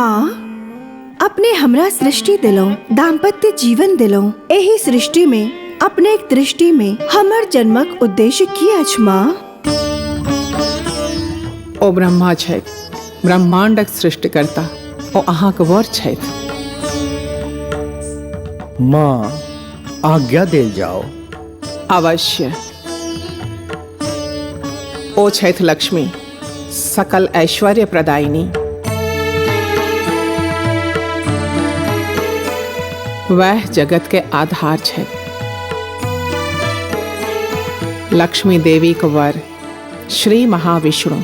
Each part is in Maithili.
माँ, अपने हमरा सृष्टि दिलौं, दाम्पत्य जीवन दिलौं। एहि सृष्टि में अपने दृष्टि में हमर जन्मक उद्देश्य की अछि माँ? ओ ब्रह्मा छथि, ब्रह्मांडक सृष्टिकर्ता। ओ अहाँक वर छथि। माँ, आज्ञा देल जाओ। अवश्य। ओ छथि लक्ष्मी, सकल ऐश्वर्य प्रदायिनी। वह जगत के आधार छथि। लक्ष्मी देवी के वर श्री महाविष्णु,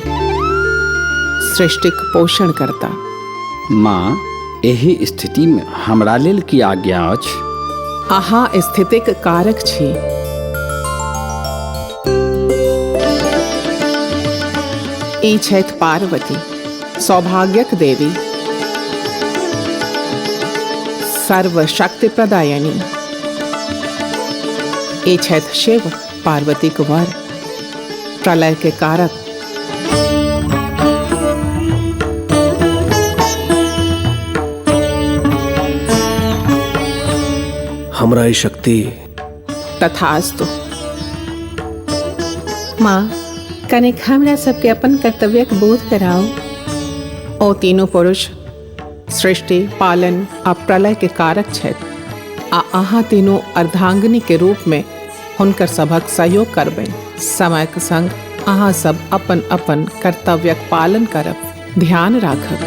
सृष्टिक पोषण करता। माँ, एहि स्थिति में हमरा लेल की आज्ञा अछि? अहाँ स्थितिक कारक छी। ई छथि पार्वती, सौभाग्यक देवी, सर्वशक्ति प्रदायिनी। ई छथि शिव, पार्वतीक वर, प्रलय के कारक। हमरा ई शक्ति तथास्तु। माँ, कनिक हमरा सबके अपन कर्तव्यक बोध कराओ। ओ तीनू पुरुष सृष्टि, पालन आ प्रलय के कारक छथि आ अहाँ तीनू अर्धांगिनी के रूप में हुनकर सभक सहयोग करबनि। समयक संग अहाँ सब अपन अपन कर्तव्यक पालन करब, ध्यान राखब।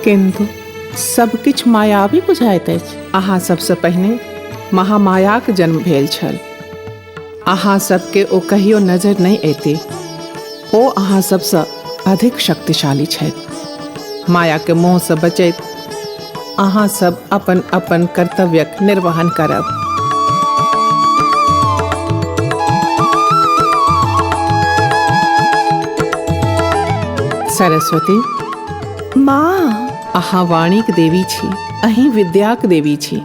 किंतु सब किछु मायावी बुझाइत अछि। अहाँ सबसँ पहिने महामायाक जन्म भेल छल। अहाँ सबके ओ कहियो नजर नहि ऐती। ओ अहाँ सबसँ अधिक शक्तिशाली छथि। माया के मोह से बचैत अहाँ सब अपन अपन कर्तव्यक निर्वहन करब। सरस्वती माँ, अहाँ वाणीक देवी छी, अहीं विद्याक देवी छी।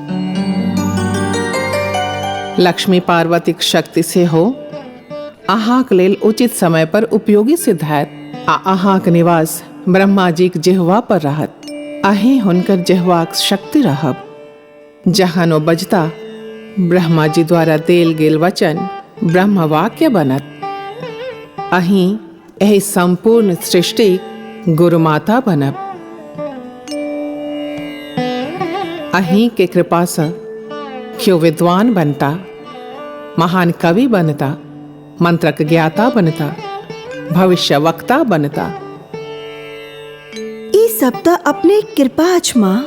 लक्ष्मी पार्वतीक शक्ति सेहो अहाँक लेल उचित समय पर उपयोगी सिद्ध हैत आ अहाँक निवास ब्रह्माजीक जिह्वा पर रहत। अहीं हुनकर जिह्वाक शक्ति रहब। जहन ओ बजता, ब्रह्माजी द्वारा देल गेल वचन ब्रह्मवाक्य बनत। अहीं एहि संपूर्ण सृष्टि गुरुमाता बनब। अहीं के कृपा से क्यों विद्वान बनता, महान कवि बनता, मंत्रक ज्ञाता बनता, भविष्य वक्ता बनता। ई सब त अपने कृपा अछि माँ।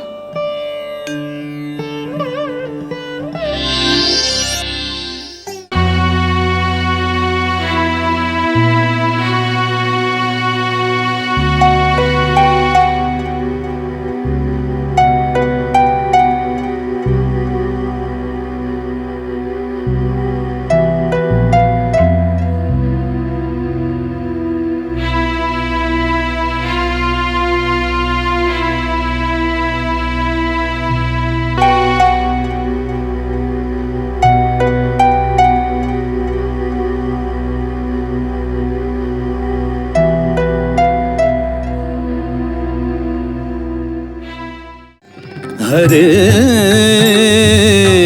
हरे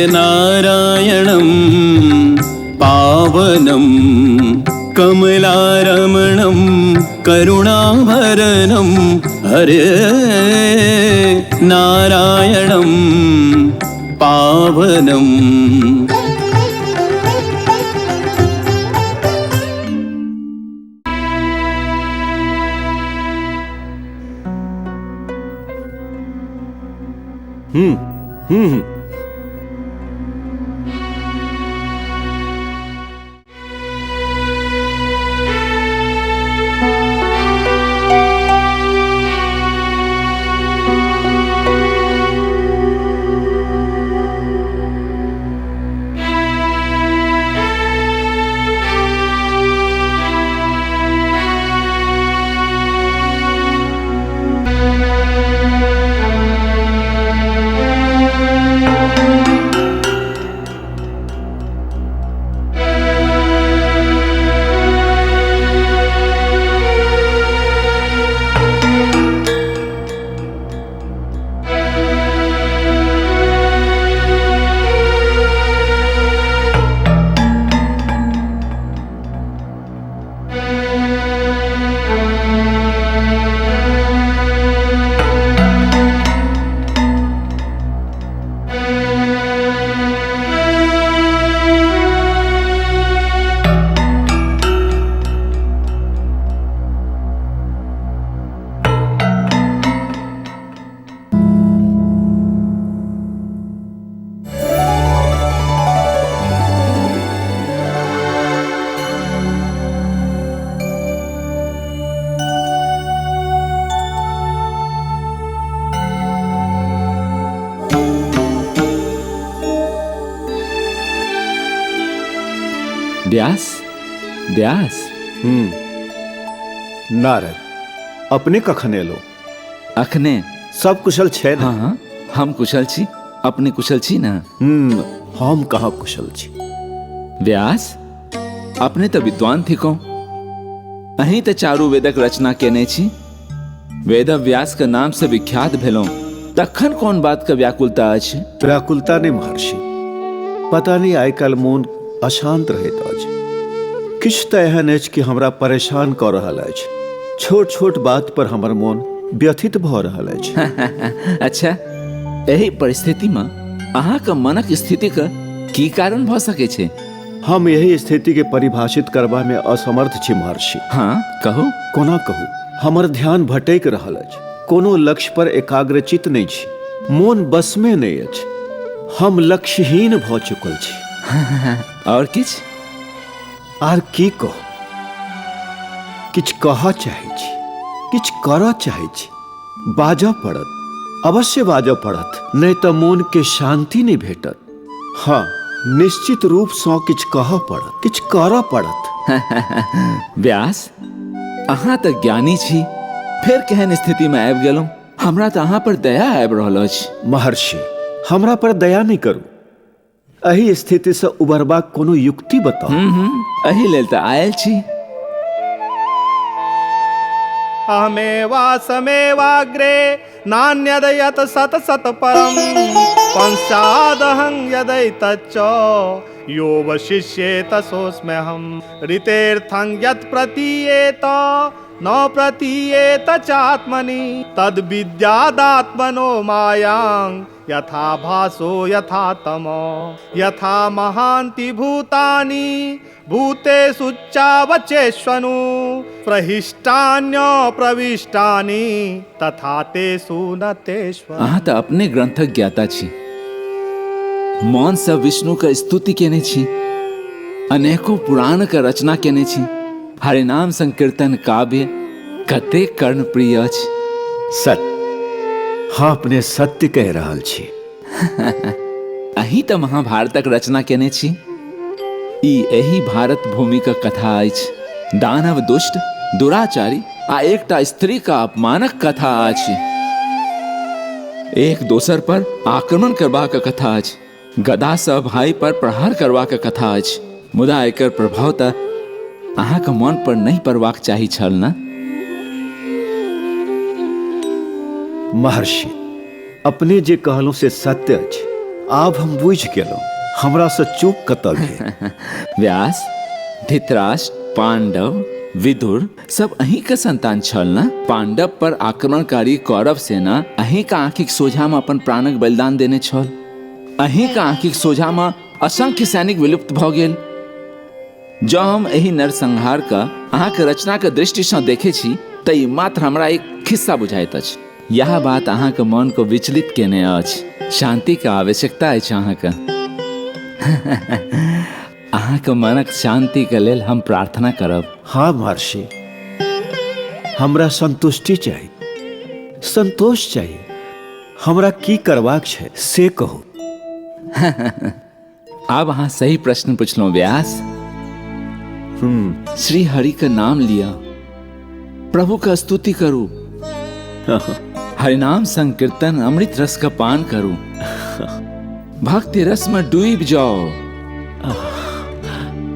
नारायणं पावनं कमलारमणं करुणाभरणं हरे नारायणं पावनम्। हम्म हम्म व्यास, व्यास। नारद, अपने कखन एलो? अखने। सब कुशल छै ने? हाँ, हम कुशल छी, अपने कुशल छी ना? हम कहाँ कुशल छी। व्यास, अपने तऽ विद्वान थिको, अहीं तऽ चारू वेदक रचना केने छी, वेद व्यास के नाम से विख्यात भेलहुँ, तखन कोन बात के व्याकुलता अछि? व्याकुलता नहि महर्षि, पता नहीं आइ काल्हि मोन अशांत रहैत अछि। किछु तऽ एहन अछि कि हमरा परेशान कऽ रहल अछि। छोट छोट बात पर हमर मोन व्यथित भऽ रहल अछि। अच्छा, एहि परिस्थिति में अहाँके मनक स्थिति के की कारण भऽ सकै छै? हम एहि स्थिति के परिभाषित करबा में असमर्थ छी महर्षि। हाँ, कहू। कोना कहू, हमर ध्यान भटकि रहल अछि, कोनो लक्ष्य पर एकाग्रचित नहि छी, मोन बस में नहि अछि, हम लक्ष्यहीन भऽ चुकल छी। और किछु? आर की कहू, किछु कहऽ चाहै छी, किछु करऽ चाहै छी, बाजऽ पड़त, अवश्य बाजऽ पड़त, नहि तऽ मोन के शांति नहि भेटत। हाँ, निश्चित रूप सँ किछु कहऽ पड़त, किछु करऽ पड़त। व्यास, अहाँ तऽ ज्ञानी छी, फेर केहन स्थिति में आबि गेलहुँ? हमरा तऽ अहाँ पर दया आबि रहल अछि। महर्षि, हमरा पर दया नहि करू, एहि स्थिति से उबरबाक कोनो युक्ति बताउ। एहि लेल तऽ आयल छी। अहमेवा समेवाग्रे नान्यदयत सत सत परम पंचादहं यदैतच्च यो वशिष्येत सोऽस्म्यहं ऋतेर्थं यत् प्रतीयेत न प्रतीयेत चात्मनि तद्विद्यादात्मनो मायां यथा भासो यथा तमो यथा महान्ति भूतानि भूतेषु चावचेष्वनु प्रहिष्टान्य प्रविष्टानि तथा तेषु न तेष्व। अहाँ तऽ अपने ग्रंथक ज्ञाता छी, मौन सँ विष्णु के स्तुति केने छी, अनेकों पुराण के रचना केने छी, हरिनाम संकीर्तन काव्य कतेक कर्णप्रिय अछि। सत्य, हाँ, अपने सत्य कहि रहल छी। अहीं तऽ महाभारतक रचना केने छी। ई एहि भारत भूमि के कथा अछि, दानव दुष्ट दुराचारी आ एकटा स्त्री का अपमानक कथा अछि, एक दोसर पर आक्रमण करबाक कथा अछि, गदा सँ भाई पर प्रहार करबाक कथा अछि, मुदा एकर प्रभाव तऽ अहाँके मन पर नहि पड़बाक चाही छल ने? महर्षि, अपने जे कहलहुँ से सत्य अछि, आब हम बुझि गेलहुँ, हमरा से चूक कतऽ भेल। व्यास, धृतराष्ट्र, पांडव, विदुर सब अहीं के संतान छल ने? पांडव पर आक्रमणकारी कौरव सेना अहीं के आँखिक सोझा में अपन प्राणक बलिदान देने छल, अहीं के आँखिक सोझा में असंख्य सैनिक विलुप्त भऽ गेल। जँ हम एहि नरसंहार के अहाँके रचना के दृष्टि सँ देखै छी तऽ ई मात्र हमरा एक खिस्सा बुझाइत अछि। यह बात अहाँके मन को विचलित केने अछि, शांति के आवश्यकता अछि अहाँके। अहाँके मनक शांति के लेल हम प्रार्थना करब। हाँ महर्षि, हमरा संतुष्टि चाही, संतोष चाही, हमरा की करबाक छै से कहू। आब अहाँ सही प्रश्न पुछलहुँ व्यास। श्री हरि के नाम लिया, प्रभु का स्तुति करू, हरिनाम संकीर्तन अमृत रस का पान करू, भक्ति रस में डूब जाओ,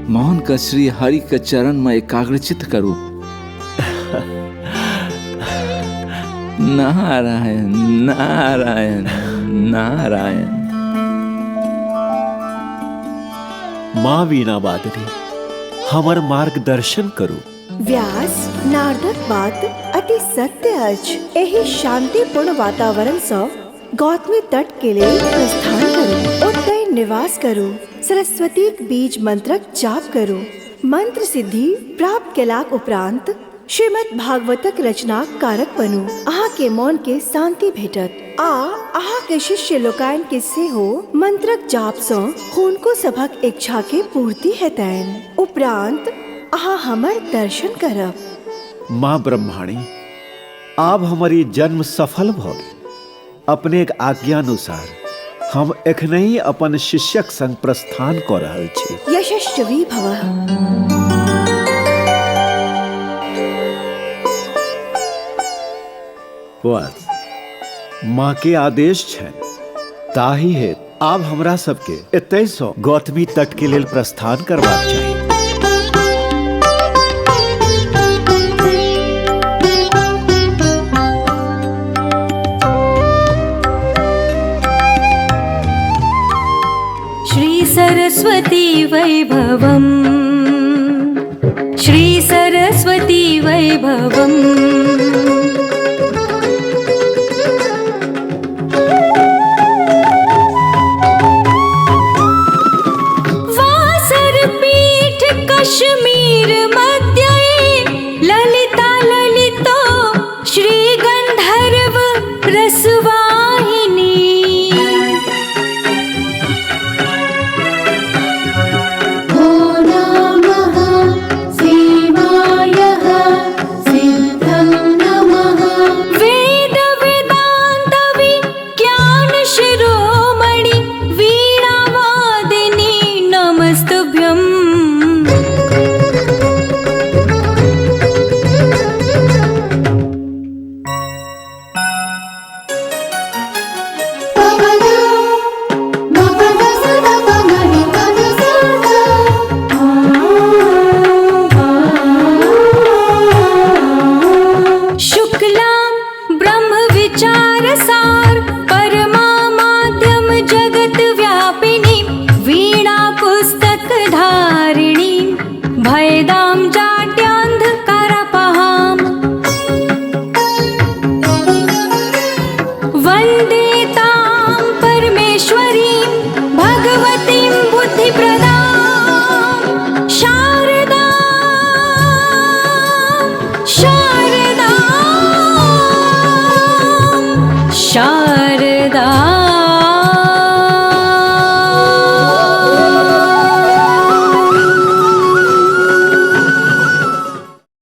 मौन का श्री हरि के चरण में एकाग्रचित करू। नारायण नारायण नारायण। माँ वीणा वादनी, हमर मार्गदर्शन करू। व्यास, नारदक बात अति सत्य अछि। एहि शांतिपूर्ण वातावरण सँ गौतमी तट के लेल प्रस्थान करू, ओतय निवास करू, सरस्वतीक बीज मंत्रक जाप करू। मंत्र सिद्धि प्राप्त केलाक उपरांत श्रीमद् भागवतक रचनाक कारक बनू। अहाँ के मन के शांति भेटत आ अहाँ के शिष्य लोकनि के सेहो मंत्रक जाप सँ हुनको सभक इच्छा के पूर्ति हेतनि। उपरांत अहाँ हमर दर्शन करब। माँ ब्रह्माणी, आब हमर ई जन्म सफल भऽ गेल। अपने आज्ञानुसार हम एखनहि अपन शिष्यक संग प्रस्थान कऽ रहल छी। यशस्वी भव। वत्स, माँ के आदेश छनि, ताहि हेतु आब हमरा सबके एतहिसँ गौतमी तट के लेल प्रस्थान करबाक चाही। श्री सरस्वती वैभवम्, श्री सरस्वती वैभवम्। वासरपीठ कश्मीर मध्ये ललिता ललितो श्री गंधर्व रसवाहिनी। वेद वेदांत विज्ञान शिरोमणि वीणावादिनी नमस्तुभ्यम्। शुक्लां ब्रह्म विचारसार परमा माध्यम जगत व्यापिनी वीणा पुस्तक धारिणी भयदां जाट्यान्धकारपहाम्। वन्दे तां परमेश्वरीं भगवतीं बुद्धिप्रदां शारदा शारदा शारदा।